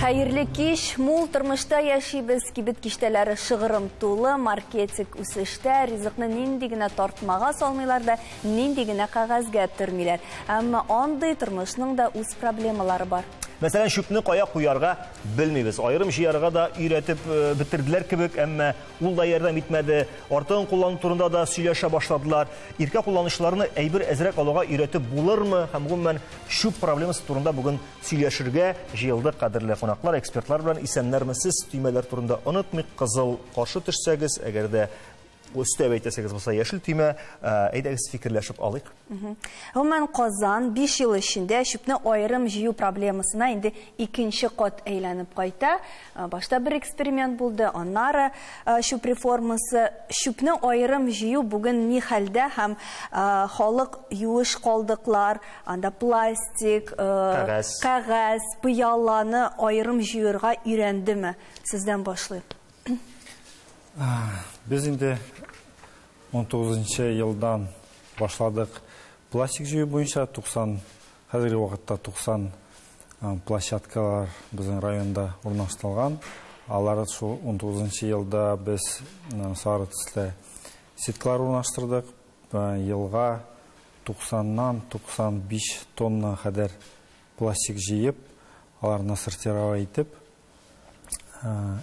Хәерле кич, мул тормышта яшибез, кибет киштәләре шыгрым тулы, маркетинг үсештә, ризыкны нинди генә тартмага салмыйлар да, нинди генә кәгазьгә төрмиләр. Әмма андый тормышның да үз проблемалары бар. Мәсәлән, чүпне кая куярга белмибез. Аерым җыярга да өйрәтеп бетерделәр кебек, әмма ул да ярдәм итмәде. Артыгын куллану турында да сөйләшә башладылар. Иркә кулланучыларны әйбер әзрәк алуга өйрәтеп булырмы? Һәм гомумән чүп проблемасы турында бүген сөйләшергә җыелдык кадерле кунаклар, экспертлар белән. Исәннәрмесез, төймәләр турында онытмыйк. Кызыл каршы төшсәгез, әгәр дә өстәп әйтәсегез булса, яшел төймә, әйдәгез фикерләшеп алыйк. Гомумән, Казан 5 ел эчендә чүпне аерым җыю проблемасына инде икенче кат әйләнеп кайта. Башта бер эксперимент булды, аннары чүп реформасы. Чүпне аерым җыю бүген ни хәлдә һәм халык юеш калдыклар, анда пластик, кәгазь, пыяланы аерым җыярга өйрәндеме? Сездән башлыйк. Без инде 19 елдан башладык пластик җыю буенча, 90, хәзерге вакытта 90 площадкалар безнең районда урнаштырылган. Алар шул 19 елда без сары төсле сеткалар урнаштырдык. Елга 90-нан 95 тонна кадәр пластик җыеп, аларны сортировать итеп,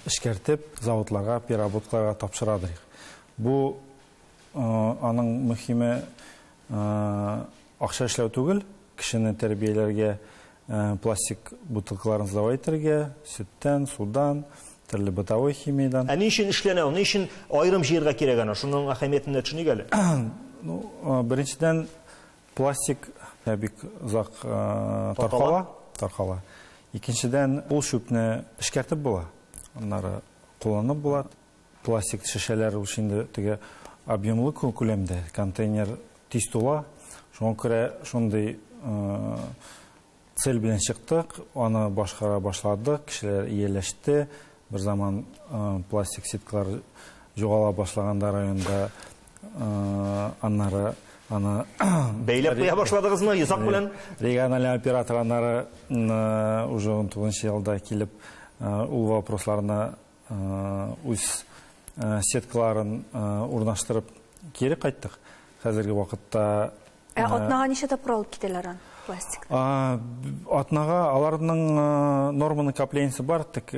эшкәртеп, заводларга, переработкаларга тапшырадыр. Бу аның мөһиме акча эшләү түгел, кешене тәрбияләргә, пластик бутылкаларын сдавать итәргә, сөттән, судан, төрле бытовой химиядан. Ә ни өчен эшләнә ул? Ни өчен аерым җыярга кирәк аны? Шуның әһәмиятен дә төшеник әле. Беренчедән, пластик бик озак таркала. Икенчедән, ул чүпне эшкәртеп була, аннары кулланып була. Пластик шешәләр ул инде теге объемлы күләмдә, контейнер тиз тула. Шуңа күрә шундый цель белән чыктык, аны башкара башладык, кешеләр ияләште. Бер заман пластик сеткалар югала башлаганда районда, аннары аны бәйләп куя башладыгызмы йозак белән? Региональ оператор аннары уже 19 елда килеп ул вопросларны үз сеткаларын урнаштырып кире кайттык. Хәзерге вакытта атнага ничә тапкыр алып китәләр аны пластик? Атнага аларның норма накоплениясе бар, тик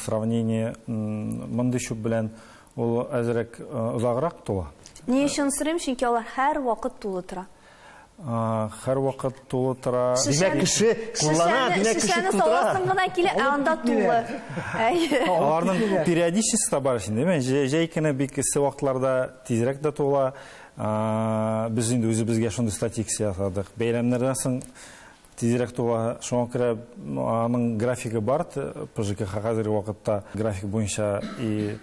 сравнение мондый чүп белән ул әзрәк озаграк тула. Ни өчен сорыйм? Чөнки алар һәр вакыт тулы тора. Һәр вакыт тулы тора. Димәк, кеше куллана, димәк, кеше Шешәне саласың гына килә, ә анда тулы. Аларның периодичности бар инде, димәк, җәй көне бик эссе вакытларда тизрәк тә тула. Без инде үзебезгә шундый статистика ясадык. Бәйрәмнәрдән соң тизрәк тула. Шуңа күрә аның графигы бар. ПЖКХ хәзерге вакытта график буенча и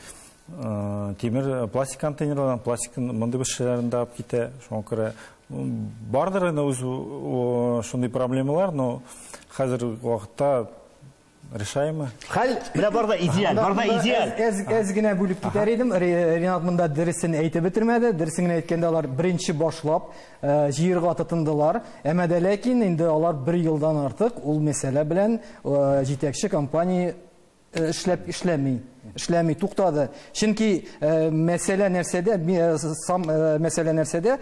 тимер пластик контейнерлардан, пластик мондый шешәләрен дә алып китә. Шуңа күрә бардыр инде үз шундый проблемалар, но хәзерге вакытта решаемы. Хәл менә бар да идеаль, бар да идеаль. Әз генә бүлеп китәр идем. Ренат монда дөресен әйтеп бетермәде. Дөресен генә әйткәндә, алар беренче башлап җыярга тотындылар. Әмма дә ләкин инде алар бер елдан артык ул мәсьәлә белән җитәкче компания эшләп эшләми, эшләми, туктады. Чөнки мәсьәлә нәрсәдә, сам мәсьәлә нәрсәдә,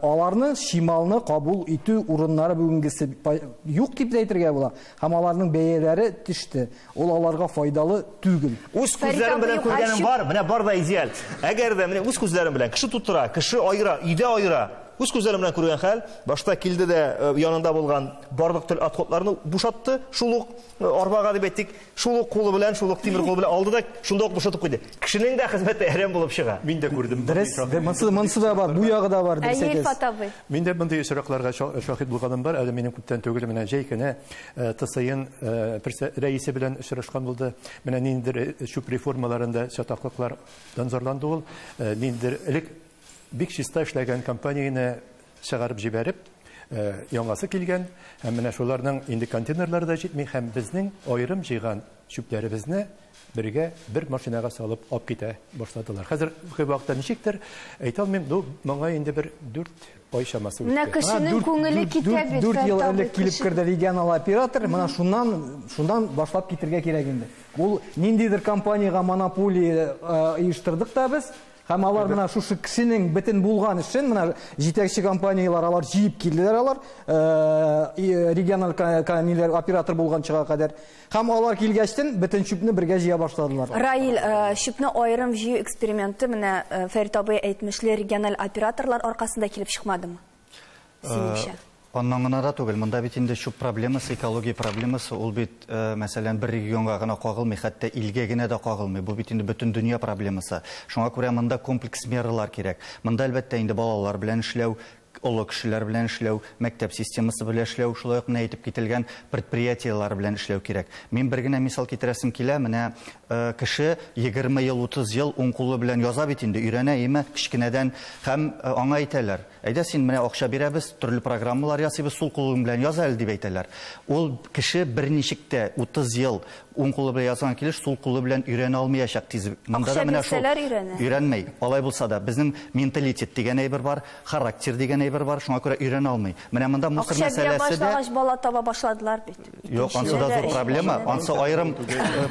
аларның чималны кабул итү урыннары бүгенгесе юк дип тә әйтергә була. Һәм аларның бәяләре төште. Ул аларга файдалы түгел. Үз күзләрем белән күргәнем бар, менә бар да идеаль. Әгәр дә менә үз күзләрем белән кеше тутыра, кеше аера, өйдә аера. Үз күзләрем белән күргән хәл, башта килде дә янында булган барлык төр отходларны бушатты, шул ук арбага дип әйтик, шул ук кулы белән, шул ук тимер кулы белән алды да шунда ук бушатып куйды. Кешенең дә хезмәте әрәм булып чыга. Мин дә күрдем. Дөрес, монысы да бар, бу ягы да бар, дөрес Әйе, әйтәсез. Илфат абый. Мин дә мондый очракларга шаһит булганым бар. Әле минем күптән түгел менә җәй көне ТСН рәисе белән очрашкан булды. Менә ниндидер чүп реформаларында чатаклыклардан зарланды ул. Ниндидер элек бик чиста эшләгән компанияне чыгарып җибәреп, яңасы килгән, һәм менә шуларның инде контейнерлары да җитми, һәм безнең аерым җыйган чүпләребезне бергә бер машинага салып алып китә башладылар. Хәзерге вакытта ничектер, әйтә алмыйм, ну, моңа инде бер 4 ай чамасы үтте. Менә кешенең күңеле китә бит. 4 ел элек килеп керде регионал оператор, менә шуннан башлап китергә кирәк инде. Ул ниндидер компаниягә монополия оештырдык та без. Һәм алар менә шушы кешенең бөтен булган эшен, менә җитәкче компанияләр алар җыеп килделәр алар, региональ оператор булганчыга кадәр. Һәм алар килгәчтен бөтен чүпне бергә җыя башладылар. Раил, чүпне аерым җыю эксперименты менә Фәрит абый әйтмешле региональ операторлар аркасында килеп чыкмадымы? Синеңчә? Аннан гына да түгел, монда бит инде чүп проблемасы, экология проблемасы, ул бит, мәсәлән, бер регионга гына кагылмый, хәтта илгә генә дә кагылмый. Бу бит инде бөтен дөнья проблемасы. Шуңа күрә монда комплекс мералар кирәк. Монда әлбәттә инде балалар белән эшләү, олы кешеләр белән эшләү, мәктәп системасы белән эшләү, шулай ук менә әйтеп кителгән предприятиеләр белән эшләү кирәк. Мин бер генә мисал китерәсем килә, менә кеше 20 ел, 30 ел уң кулы белән яза бит инде, өйрәнә, име, кечкенәдән һәм аңа әйтәләр. Әйдә син менә акча бирәбез, төрле программалар ясыйбыз, сул кулың белән яз әле дип әйтәләр. Ул кеше берничек тә 30 ел уң кулы белән язган килеш сул кулы белән өйрәнә алмаячак тиз. Монда да менә шул өйрәнмәй. Алай булса да безнең менталитет дигән әйбер бар, характер дигән әйбер бар, шуңа күрә өйрәнә алмый. Менә монда мусор мәсьәләсе дә бала таба башладылар бит. Юк, ансы да зур проблема. Ансы аерым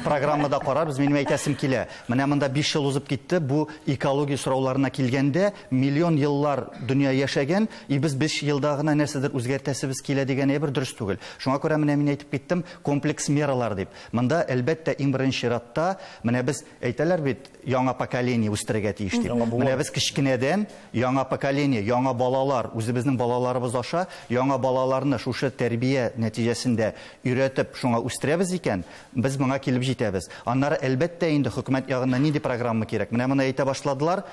программада карарбыз, минем әйтәсем килә. Менә монда 5 ел узып китте. Бу экология сорауларына килгәндә миллион еллар дөнья яшәгән, и без 5 елда гына нәрсәдер үзгәртәсебез килә дигән әйбер дөрес түгел. Шуңа күрә менә мин әйтеп киттем, комплекс мералар дип. Монда әлбәттә иң беренче чиратта менә без әйтәләр бит, яңа поколение үстерергә тиеш дип. Менә без кечкенәдән яңа поколение, яңа балалар, үзебезнең балаларыбыз аша яңа балаларны шушы тәрбия нәтиҗәсендә өйрәтеп шуңа үстерәбез икән, без моңа килеп җитәбез. Аннары әлбәттә инде хөкүмәт ягыннан нинди программа кирәк? Менә моны әйтә башладылар.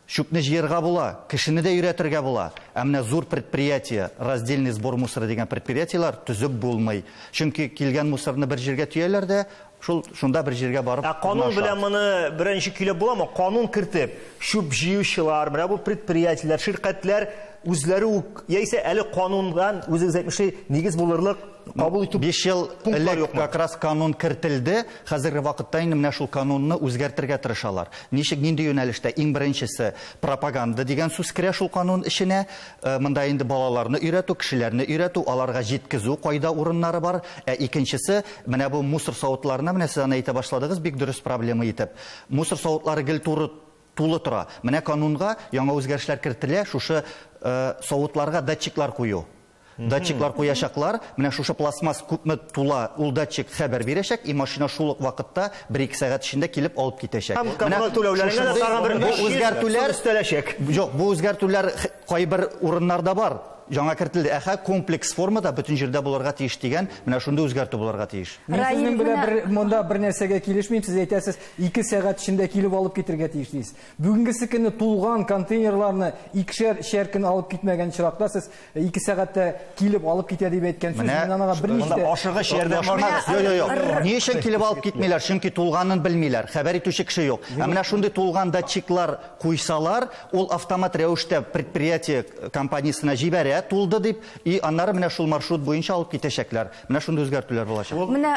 Чүпне җыярга була, кешене дә өйрәтергә була. Ә менә зур предприятие, раздельный сбор мусора дигән предприятиеләр төзеп булмый. Чөнки килгән мусорны бер җиргә төяләр дә, шунда бер җиргә барып. Ә канун белән моны беренче көйләп буламы? Канун кертеп, чүп җыючылар, менә бу предприятиеләр, ширкәтләр үзләре үк, яисә әле канундан үзегез әйтмешли нигез булырлык кабул итү 5 ел элек как раз канун кертелде. Хәзерге вакытта инде менә шул канунны үзгәртергә тырышалар. Ничек, нинди юнәлештә? Иң беренчесе пропаганда дигән сүз керә шул канун эченә. Монда инде балаларны өйрәтү, кешеләрне өйрәтү, аларга җиткезү, кайда урыннары бар. Ә икенчесе, менә бу мусор савытларына, менә сез аны әйтә башладыгыз, бик дөрес проблема итеп. Мусор савытлары гел туры тулы тора. Менә канунга яңа үзгәрешләр кертелә, шушы савытларга датчиклар кую. Датчиклар куячаклар, менә шушы пластмасс күпме тула, ул датчик хәбәр бирәчәк, и машина шул ук вакытта 1-2 сәгать эчендә килеп алып китәчәк. Һәм коммуналь түләүләргә дә тагын бер үзгәртүләр өстәләчәк. Юк, бу үзгәртүләр кайбер урыннарда бар. Яңа кертелде. Әхә комплекс формада бөтен җирдә булырга тиеш дигән, менә шундый үзгәртү булырга тиеш. Мин сезнең белән бер монда бер нәрсәгә килешмим. Сез әйтәсез, 2 сәгать эчендә килеп алып китергә тиеш дисез. Бүгенгесе көнне тулган контейнерларны 2-шәр көн алып китмәгән чиракта сез 2 сәгатьтә килеп алып китә дип әйткән сүз, мин анага берничә дә ашыгыч ярдәм машинасы. Юк, юк, юк. Ни өчен килеп алып китмиләр? Чөнки тулганын белмиләр. Хәбәр итүче кеше юк. Ә менә шундый тулган датчиклар куйсалар, ул автомат рәвештә предприятие компаниясенә җибәрә, тулды дип, и аннары менә шул маршрут буенча алып китәчәкләр. Менә шундый үзгәртүләр булачак. Менә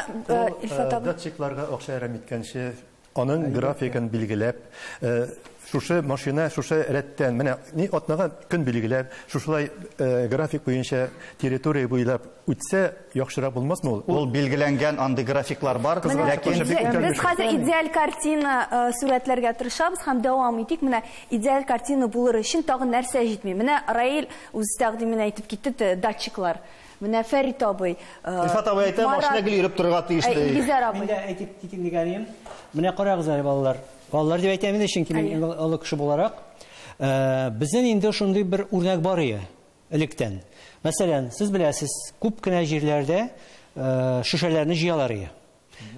Илфат абый датчикларга акча әрәм иткәнче, аның графигын билгеләп, шушы машина, шушы рәттән, менә ни атнага көн билгеләп, шушылай график буенча территория буйлап үтсә, яхшырак булмасмы ул? Ул билгеләнгән андый графиклар бар, ләкин без хәзер идеаль картина сурәтләргә тырышабыз һәм дәвам итик. Менә идеаль картина булыр өчен тагын нәрсә җитми? Менә Раил үз тәкъдимен әйтеп китте, датчиклар. Менә Фәрит абый. Илфат абый әйтә, машина гел йөреп торырга тиеш ди. Илгизәр абый. Мин дә әйтеп китим дигәнем. Менә карагыз әле, балалар. Балалар дип әйтәм инде, чөнки мин олы кеше буларак. Безнең инде шундый бер үрнәк бар иде электән. Мәсәлән, сез беләсез, күп кенә җирләрдә шешәләрне җыялар иде.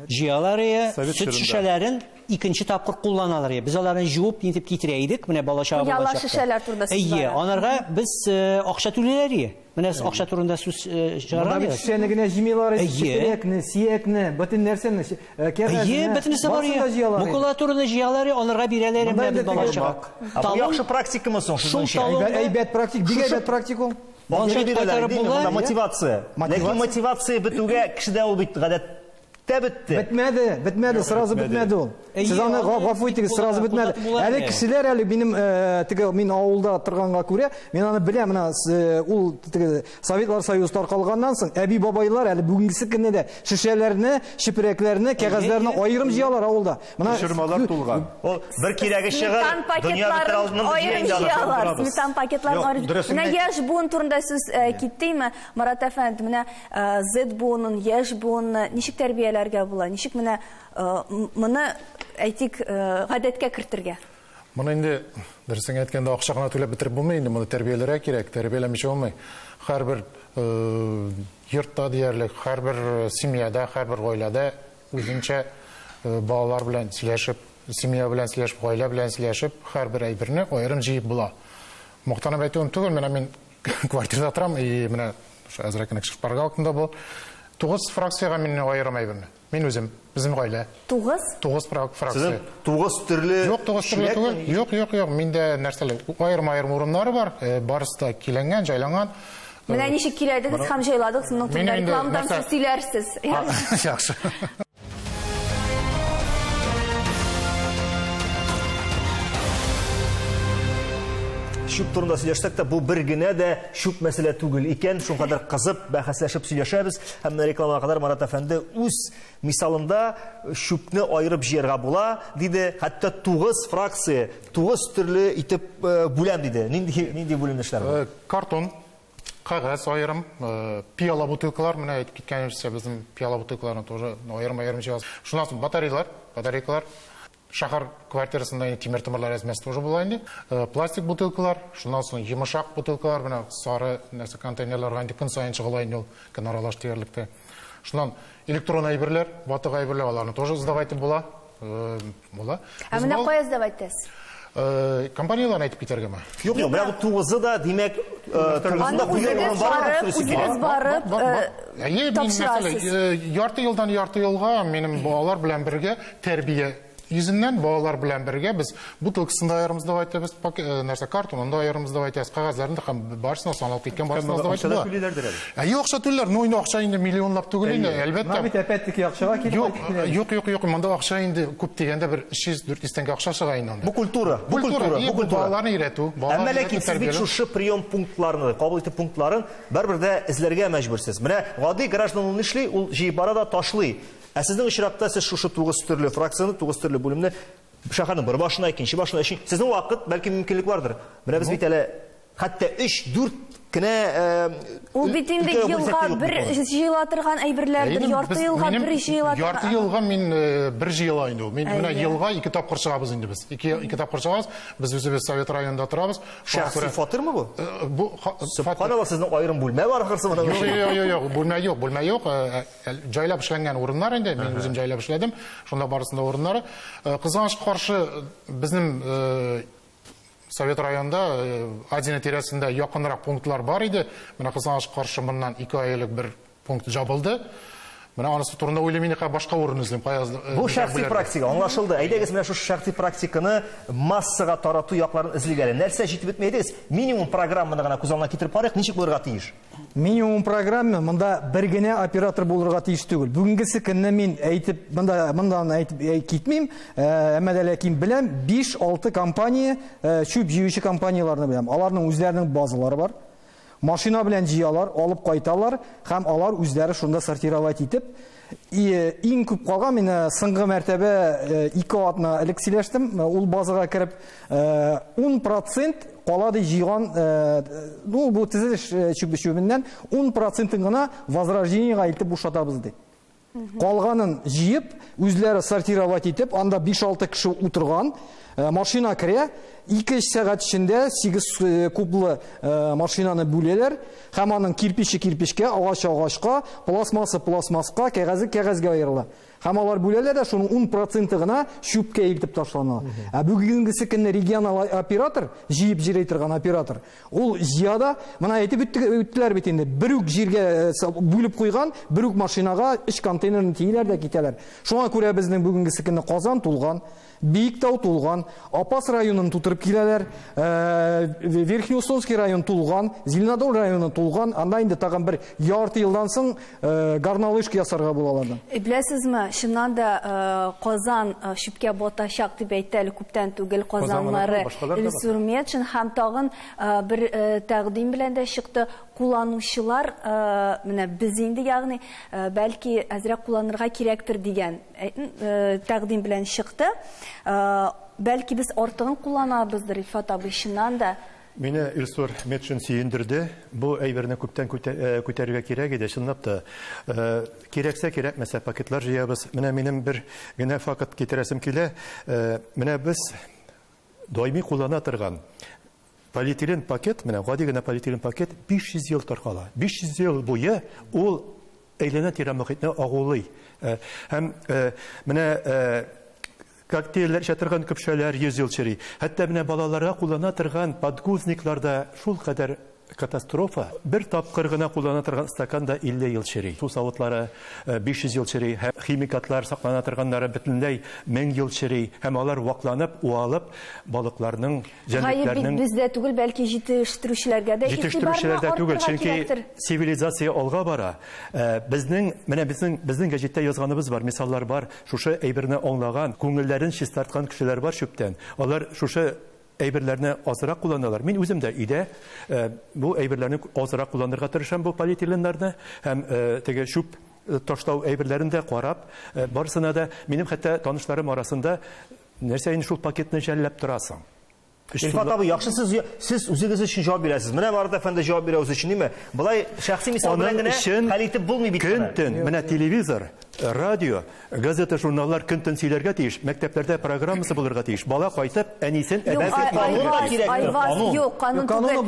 Җыялар иде, сөт шешәләрен икенче тапкыр кулланалар иде. Без аларны җуып нитеп китерә идек, менә бала чага булачак. Пыяла шешәләр турында сүз бара. Әйе, анарга без акча түлиләр иде. Менә акча турында сүз чыгарган идек. Шешәне генә җыймыйлар, чүпрәкне, сиякне, бөтен нәрсәне, кәгазьне. Әйе, бөтенесе бар иде. Макулатураны җыялар, аларга бирәләр менә без бала чага. Бу яхшы практикамы соң? Әйбәт практик, бик әйбәт практик ул. Мотивация. Ләкин мотивация бетүгә кешедә ул бит гадәт Тә бетте. Бетмәде, бетмәде, сразу бетмәде ул. Сез аны гафу итегез, сразу бетмәде. Әле кешеләр әле минем теге мин авылда торганга күрә, мин аны беләм, менә ул теге Советлар Союзы таркалганнан соң әби-бабайлар әле бүгенгесе көндә дә шешәләрне, чүпрәкләрне, кәгазьләрне аерым җыялар авылда. Менә шырмалар тулган. Ул бер кирәге чыгар, дөнья бетер алдыннан аерым җыялар. Сметан пакетларын аерым. Менә яшь буын турында сүз киттеме, Марат әфәнде, менә Z буынын, яшь буынны ничек тәрбияләргә була? Ничек менә моны әйтик гадәткә кертергә? Моны инде дөресен әйткәндә акча гына түләп бетереп булмый инде, моны тәрбияләргә кирәк, тәрбияләмичә булмый. Һәрбер йортта диярлек, һәрбер семьяда, һәрбер гаиләдә үзенчә балалар белән сөйләшеп, семья белән сөйләшеп, гаилә белән сөйләшеп, һәрбер әйберне аерым җыеп була. Мактанып әйтүем түгел, менә мин квартирада торам, и менә әзрәк кенә шпаргалкамда бу. 9 фракциягә мин аерым әйберне. Мин үзем, безнең гаилә. 9? 9 фракция. Сезнең 9 төрле? Юк, 9 төрле түгел. Юк, юк, юк. Миндә нәрсәләр, аерым-аерым урыннары бар, барысы да киләнгән, җайланган. Менә ничек киләдегез һәм җайладыгыз, моның турында рекламадан сез сөйләрсез. Яхшы. Чүп турында сөйләшсәк тә, бу бер генә дә чүп мәсьәлә түгел икән. Шуңа кызып, бәхәсләшеп сөйләшәбез. Һәм менә рекламага кадәр Марат әфәнде үз мисалында чүпне аерып җыярга була, диде. Хәтта 9 фракция, 9 төрле итеп бүләм, диде. Нинди бүленешләр бар? Картон, кәгазь аерым, пиала бутылкалар, менә әйтеп киткәнебезчә, безнең пиала бутылкаларны тоже аерым-аерым җыябыз. Шуннан соң батареялар, батарейкалар. Шәһәр квартирасында инде тимер томырлар әзмәс тоже була инде. Пластик бутылкалар, шуннан соң йомшак бутылкалар, менә сары нәрсә контейнерларга инде көн саен чыгыла инде ул, көн аралаш диярлек тә. Шуннан электрон әйберләр, ватык әйберләр, аларны тоже сдавать итеп була. Була. Ә менә кая сдавать итәсез? Компанияләрне әйтеп китәргәме? Юк, юк, менә бу 9-ы да, димәк, 9-ында үзегез барып, үзегез барып тапшырасыз. Ярты елдан ярты елга минем балалар белән бергә тәрбия йөзеннән балалар белән бергә без бутылкасын да аерымыз дип әйтәбез, нәрсә картонын да аерымыз дип әйтәбез, кәгазьләрен дә һәм барысына саналып киткән барысына да әйтәбез. Әйе, акча түлиләр, но инде акча инде миллионлап түгел инде, әлбәттә. Менә бит опять-таки акчага килеп. Юк, юк, юк, монда акча инде күп дигәндә бер 300-400 тәңкә акча чыга инде анда. Бу культура, бу культура, бу культура. Балаларны өйрәтү, балаларны. Әмма ләкин сез бит шушы прием пунктларын, кабул итү пунктларын барыбер дә эзләргә мәҗбүрсез. Менә гади граждан ул нишли, ул җыеп бара да ташлый. Ә сезнең очракта сез шушы 9 төрле фракцияне, 9 төрле бүлемне шәһәрнең бер башына, икенче башына, өчен сезнең вакыт бәлки мөмкинлек бардыр. Менә без бит әле хәтта 3-4 кенә ул бит инде елга бер җыела торган әйберләрдер, ярты елга бер җыела торган. Ярты елга мин бер җыела инде ул. Мин менә елга 2 тапкыр чыгабыз инде без. 2 тапкыр чыгабыз. Без үзебез Совет районында торабыз. Шәхси фатирмы бу? Бу Субханалла, сезнең аерым бүлмә бар ахрысы моның. Юк, юк, юк, бүлмә юк, бүлмә юк. Җайлап эшләнгән урыннар инде. Мин үзем җайлап эшләдем. Шунда барысында урыннары. Кызганычка каршы безнең Совет районында Адина тирәсендә якынрак пунктлар бар иде. Менә кызганычка каршы моннан 2 ай элек бер пункт жабылды. Менә анысы турында уйлыйм инде, башка урын эзлим. Бу шәхси практика, аңлашылды. Әйдәгез, менә шушы шәхси практиканы массага тарату якларын эзлик әле. Нәрсә җитеп бетми, әйдәгез, минимум программаны гына күз алдына китереп карыйк, ничек булырга тиеш? Минимум программа монда бер генә оператор булырга тиеш түгел. Бүгенгесе көнне мин әйтеп, монда әйтеп китмим, әмма дә ләкин беләм, 5-6 компания, чүп җыючы компанияләрне беләм. Аларның үзләренең базалары бар. Машина белән җыялар, алып кайталар һәм алар үзләре шунда сортировать итеп, иң күп калган мин соңгы мәртәбә 2 атна элек сөйләштем, ул базага кереп 10% кала ди җыйган, ну бу төзелеш чүбеннән 10% гына возрождениега илтеп бушатабыз ди. Калганын җыеп, үзләре сортировать итеп, анда 5-6 кеше утырган, машина керә, 2-3 сәгать эчендә 8 кублы машинаны бүләләр, һәм аның кирпиче кирпичкә, агачы агачка, пластмассы пластмасска, кәгазе кәгазьгә аерыла. Һәм алар бүләләр дә шуның 10% гына чүпкә илтеп ташлана. Ә бүгенгесе көнне региональ оператор, җыеп җыйрый торган оператор, ул җыя да, менә әйтеп үттеләр бит инде, бер үк җиргә бүлеп куйган, бер үк машинага 3 контейнерны тиеләр дә китәләр. Шуңа күрә безнең бүгенгесе көнне Казан тулган, Биектау тулган, Апас районын тутырып тутырып киләләр. Верхнеуслонский район тулган, Зеленодол районы тулган, анда инде тагын бер ярты елдан соң горнолыжка ясарга була алардан. Беләсезме, чыннан да Казан чүпкә батачак дип әйтте әле күптән түгел Казаннары Илсур Метшин һәм тагын бер тәкъдим белән дә чыкты. Кулланучылар, менә без инде, ягъни, бәлки әзрәк кулланырга кирәктер дигән тәкъдим белән чыкты. Бәлки без артыгын кулланабыздыр, Илфат абый, чыннан да. Мине Илсур Метшин сөендерде. Бу әйберне күптән күтәрергә кирәк иде, чынлап та. Кирәксә, кирәкмәсә пакетлар җыябыз. Менә минем бер генә факт китерәсем килә. Менә без даими куллана торган полиэтилен пакет, менә гади генә полиэтилен пакет 500 ел таркала. 500 ел буе ул әйләнә-тирә мохитне агулый. Һәм менә коктейльләр эчә торган көпшәләр 100 ел чери. Хәтта менә балаларга куллана торган подгузникларда шул кадәр катастрофа. Бер тапкыр гына куллана торган стакан да 50 ел чери. Су савытлары 500 ел чери. Һәм химикатлар саклана торганнары бөтенләй 1000 ел чери. Һәм алар вакланып, уалып, балыкларның, җәнлекләрнең... Гаеп бездә түгел, бәлки җитештерүчеләргә дә җитештерүчеләрдә түгел, чөнки цивилизация алга бара. Безнең, менә безнең гәҗиттә язганыбыз бар, мисаллар бар. Шушы әйберне аңлаган, күңелләрен чистарткан кешеләр бар чүптән. Алар шушы әйберләрне азрак кулланалар. Мин үзем дә өйдә бу әйберләрне азрак кулланырга тырышам, бу полиэтиленнарны һәм теге чүп ташлау әйберләрен дә карап, барысына да минем хәтта танышларым арасында нәрсә инде шул пакетны жәлләп торасың. Илфат абый, яхшы сез үзегез өчен җавап бирәсез. Менә Марат әфәнде җавап бирә үзе өчен, димме? Болай шәхси мисал белән генә хәл итеп булмый бит. Көн-төн, менә телевизор, радио, газета, журналлар көн-төн сөйләргә тиеш, мәктәпләрдә программасы булырга тиеш. Бала кайтып, әнисен әбәсе канун да кирәк. Юк, канун түгел.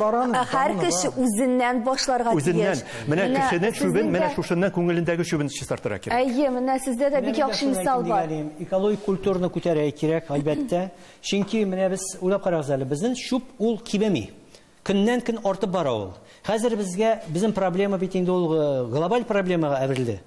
Һәр кеше үзеннән башларга тиеш. Үзеннән. Менә кешенең чүбен, менә шушыннан күңелендәге чүбен чистартырга кирәк. Әйе, менә сездә дә бик яхшы мисал бар. Экологик культураны күтәрергә кирәк, әлбәттә. Чөнки менә без уйлап карагыз әле, безнең чүп ул кибеми. Көннән көн артып бара ул. Хәзер безгә безнең проблема бит инде ул глобаль проблемага әверелде.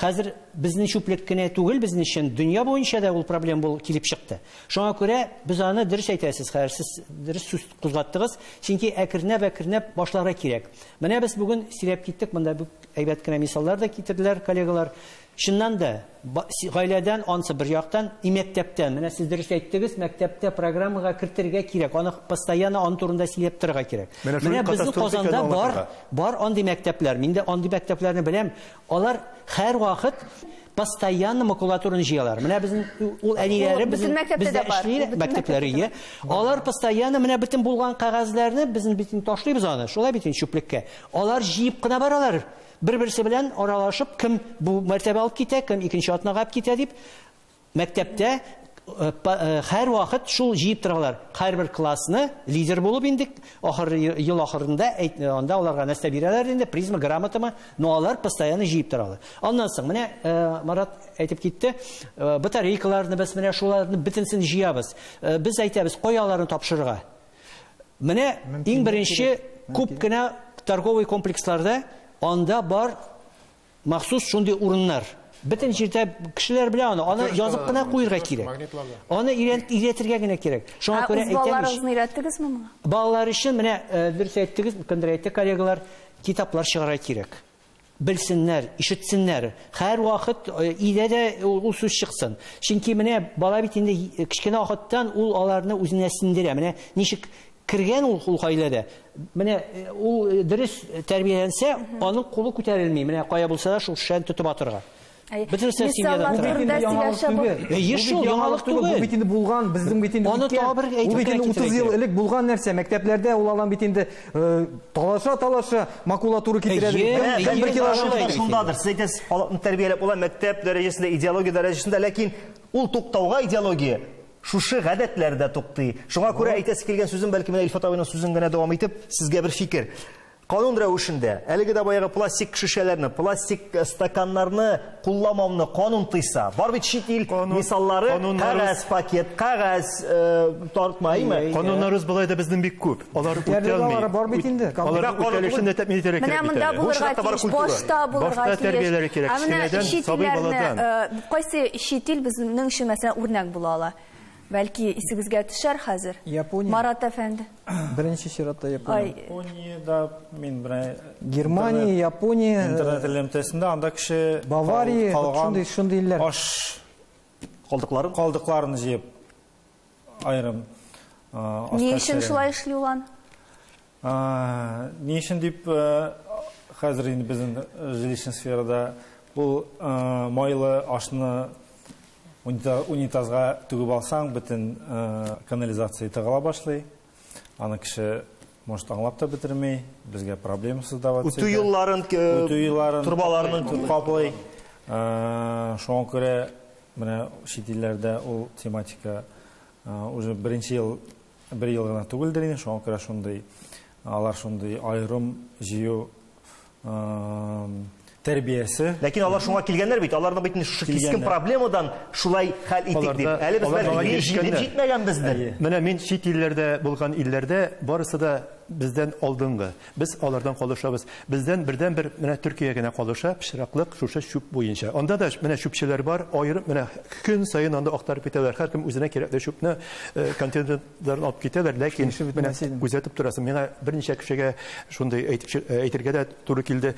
Хәзер безнең чүплек кенә түгел, безнең өчен дөнья буенча да ул проблема бул килеп чыкты. Шуңа күрә без аны дөрес әйтәсез, хәзер сез дөрес сүз кузгаттыгыз, чөнки әкренләп-әкренләп башларга кирәк. Менә без бүген сөйләп киттек, монда бик әйбәт кенә мисаллар да китерделәр коллегалар. Чыннан да гаиләдән ансы бер яктан, и мәктәптән. Менә сез дөрес әйттегез, мәктәптә программага кертергә кирәк. Аны постоянно аны турында сөйләп торырга кирәк. Менә безнең Казанда бар андый мәктәпләр. Мин дә андый мәктәпләрне беләм. Алар һәр вакыт постоянно макулатураны җыялар. Менә безнең ул әниләре безнең бездә эшли мәктәпләре. Алар постоянно менә бөтен булган кәгазьләрне безнең битен ташлыйбыз аны. Шулай бит инде чүплеккә. Алар җыеп кына баралар. Бер-берсе белән аралашып, кем бу мәртәбә алып китә, кем икенче атнага алып китә дип, мәктәптә һәр вакыт шул җыеп торалар. Һәрбер классны лидер булып инде ахыр ел ахырында анда аларга нәрсә бирәләр инде, призма, грамотамы, но алар постоянно җыеп торалар. Аннан соң менә Марат әйтеп китте, батарейкаларны без менә шуларны бөтенсен җыябыз. Без әйтәбез, кая аларны тапшырырга. Менә иң беренче күп кенә торговый комплексларда анда бар махсус шундый урыннар. Бөтен җирдә кешеләр белә аны, аны язып кына куярга кирәк. Аны өйрәтергә генә кирәк. Шуңа күрә әйтәм. Балаларыгызны өйрәттегезме моңа? Балалар өчен менә дөрес әйттегез, кемдер әйтте, коллегалар, китаплар чыгарырга кирәк. Белсеннәр, ишетсеннәр. Һәр вакыт өйдә дә ул сүз чыксын. Чөнки менә бала бит инде кечкенә вакыттан ул аларны үзенә сеңдерә. Менә ничек кергән ул гаиләдә. Менә ул дөрес тәрбияләнсә, аның кулы күтәрелми. Менә кая булса да шул шешәне тотып атырга. Бөтен семьядан тора. Еш шул яңалык түгел. Бу бит инде булган, безнең бит инде үткән. Бу бит инде 30 ел элек булган нәрсә. Мәктәпләрдә ул алан бит инде талаша-талаша макулатура китерә. Бер килограмм шундадыр. Сез әйтәсез, халыкны тәрбияләп була мәктәп дәрәҗәсендә, идеология дәрәҗәсендә, ләкин ул туктауга идеология шушы гадәтләр дә туктый. Шуңа күрә әйтәсе килгән сүзем, бәлки менә Илфат абыйның сүзен генә дәвам итеп, сезгә бер фикер. Канун рәвешендә әлеге дә баягы пластик шешәләрне, пластик стаканнарны кулланмауны канун тыйса, бар бит чит ил мисаллары, кәгазь пакет, кәгазь тартма, әйме? Кануннарыбыз болай да безнең бик күп. Алар үтәлми. Бар бит инде. Алар үтәлешен дә тәэмин итәргә кирәк. Менә монда булырга тиеш, башта булырга тиеш. Башта тәрбияләре кирәк. Кечкенәдән, сабый баладан. Кайсы чит ил безнең өчен мәсәлән үрнәк була ала? Бәлки исегезгә төшәр хәзер. Япония. Марат әфәнде. Беренче чиратта Япония. Япониядә мин менә Германия, Япония, интернет элемтәсендә анда кеше Бавария, шундый илләр. Аш калдыкларын җыеп аерым. Ни өчен шулай эшли ул аны? Ни өчен дип хәзер инде безнең жилищный сферада ул майлы ашны унитазга түгеп алсаң, бөтен канализация тыгыла башлый. Аны кеше может аңлап та бетерми, безгә проблема создавать. Үтү юлларын, трубаларның каплый. Шуңа күрә менә чит илләрдә ул тематика уже беренче ел, бер ел гына түгелдер инде, шуңа күрә шундый алар шундый аерым җыю тәрбиясе. Ләкин алар шуңа килгәннәр бит, аларның бит шушы кискен проблемадан шулай хәл итик дип. Әле без бәлки җитеп җитмәгәнбездер. Менә мин чит илләрдә булган илләрдә барысы да бездән алдынгы. Без алардан калышабыз. Бездән бердән-бер менә Төркия генә калыша, пычраклык шушы чүп буенча. Анда да менә чүпчеләр бар, аерым менә көн саен анда актарып китәләр. Һәркем үзенә кирәкле чүпне контейнерлардан алып китәләр, ләкин менә күзәтеп торасың. Миңа берничә кешегә шундый әйтергә дә туры килде.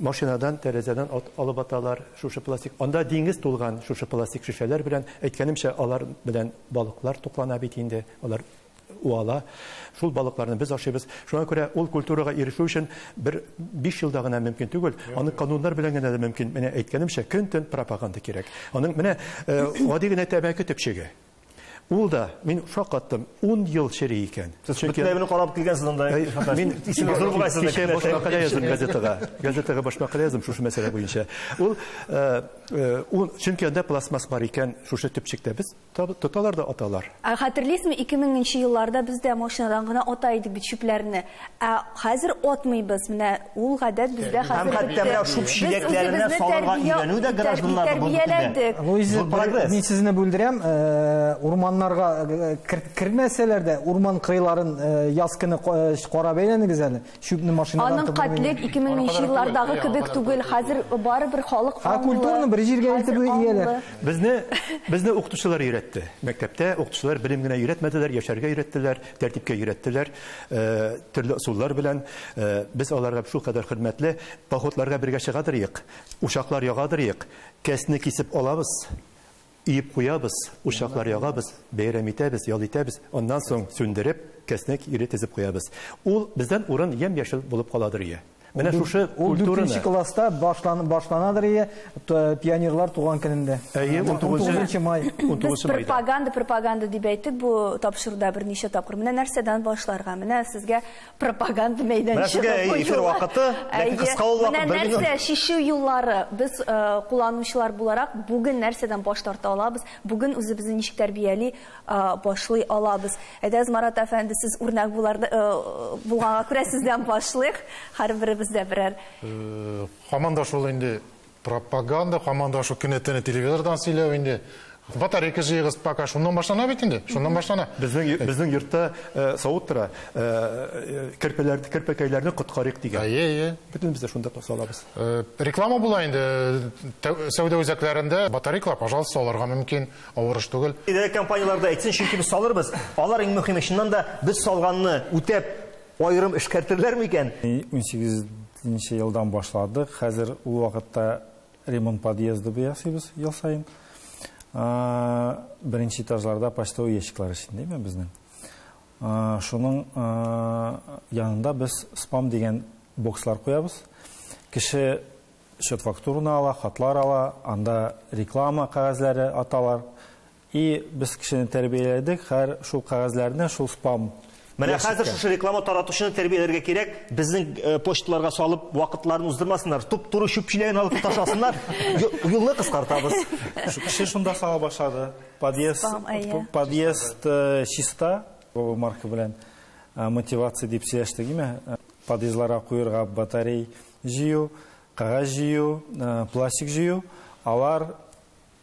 Машинадан, тәрәзәдән алып аталар шушы пластик. Анда диңгез тулган шушы пластик шешәләр белән, әйткәнемчә, алар белән балыклар туклана бит инде, алар уала. Шул балыкларны без ашыйбыз. Шуңа күрә ул культурага ирешү өчен бер 5 елда гына мөмкин түгел, аны кануннар белән генә дә мөмкин. Менә әйткәнемчә, көн-төн пропаганда кирәк. Аның менә гади генә тәмәке төпчеге. Ул да, мин шаккаттым, 10 ел чери икән. Сез бөтенләй карап килгәнсез анда. Мин кичә баш мәкалә яздым газетага. Газетага баш мәкалә яздым шушы мәсьәлә буенча. Ул чөнки анда пластмасс бар икән, шушы төпчектә без тоталар да аталар. Ә хәтерлисезме, 2000 елларда без дә машинадан гына ата идек бит чүпләрне. Ә хәзер атмыйбыз. Менә ул гадәт бездә хәзер. Һәм хәтта менә шуп чиләкләренә салырга өйрәнү дә гражданнарның бу. Мин сезне бүлдерәм, урманнарга кермәсәләр дә, урман кырыйларын яз көне карап әйләнегез әле. Чүпне машинадан. Аның катлек 2000 еллардагы кебек түгел, хәзер барыбер халык аңлы. Культурны бер җиргә илтеп ияләр. Безне укытучылар өйрәтте. Мәктәптә укытучылар белем генә өйрәтмәделәр, яшәргә өйрәттеләр, тәртипкә өйрәттеләр, төрле ысуллар белән. Без аларга шулкадәр хөрмәтле, походларга бергә чыгадыр идек, учаклар ягадыр идек, кәсне кисеп алабыз. Иеп куябыз, учаклар ягабыз, бәйрәм итәбез, ял итәбез, аннан соң сүндереп, кәсне кире тезеп куябыз. Ул бездән урын ямь-яшел булып каладыр ие. Менә шушы культураны. 4 класста башланадыр ие, пионерлар туган көнендә. Әйе, 19 май. Без пропаганда, пропаганда дип әйттек бу тапшыруда берничә тапкыр. Менә нәрсәдән башларга? Менә сезгә пропаганда мәйданчыгы. Менә сезгә эфир вакыты, ләкин кыска ул вакыт. Менә нәрсә шишу юллары. Без кулланучылар буларак бүген нәрсәдән баш тарта алабыз? Бүген үзебезне ничек тәрбияли башлый алабыз? Әйдәгез, Марат әфәнде, сез үрнәк булганга күрә сездән башлыйк. Һәрберебез дә берәр. Һаман да шул инде пропаганда, һаман да шул көне-төне телевизордан сөйләү инде. Батарейка җыегыз пока шуннан башлана бит инде, шуннан башлана. Безнең йортта савыт тора, керпеләр, керпекәйләрне коткарыйк дигән. Әйе, әйе. Бөтенебез дә шунда салабыз. Реклама була инде, сәүдә үзәкләрендә батарейкалар, пожалуйста, алырга мөмкин, авыр эш түгел. Идарә компанияләр дә әйтсен, чөнки без салырбыз. Алар иң мөһиме, чыннан да без салганны үтәп аерым эшкәртерләр микән? 18 елдан башладык. Хәзер ул вакытта ремонт подъезды ясыйбыз ел саен. Беренче этажларда почтовый ящиклар эчендә, димме безнең. Шуның янында без спам дигән бокслар куябыз. Кеше счет-фактураны ала, хатлар ала, анда реклама кәгазьләре аталар. И без кешене тәрбияләдек, һәр шул кәгазьләрне, шул спам. Менә хәзер шушы реклама таратучыны тәрбияләргә кирәк, безнең почталарга салып вакытларын уздырмасыннар, туп-туры чүп чиләген алып ташласыннар, юлны кыскартабыз. Кеше шунда сала башлады. Подъезд чиста, марка белән мотивация дип сөйләштек, димме? Подъездларга куерга батарей җыю, кәгазь җыю, пластик җыю, алар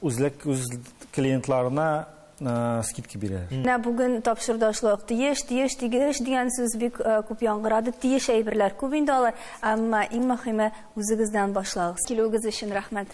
үзлек үз клиентларына скидки бирә. Менә бүген тапшыруда шулай ук тиеш, тиеш, тигеш дигән сүз бик күп яңгырады. Тиеш әйберләр күп инде алар, әмма иң мөһиме үзегездән башлагыз. Килүегез өчен рәхмәт.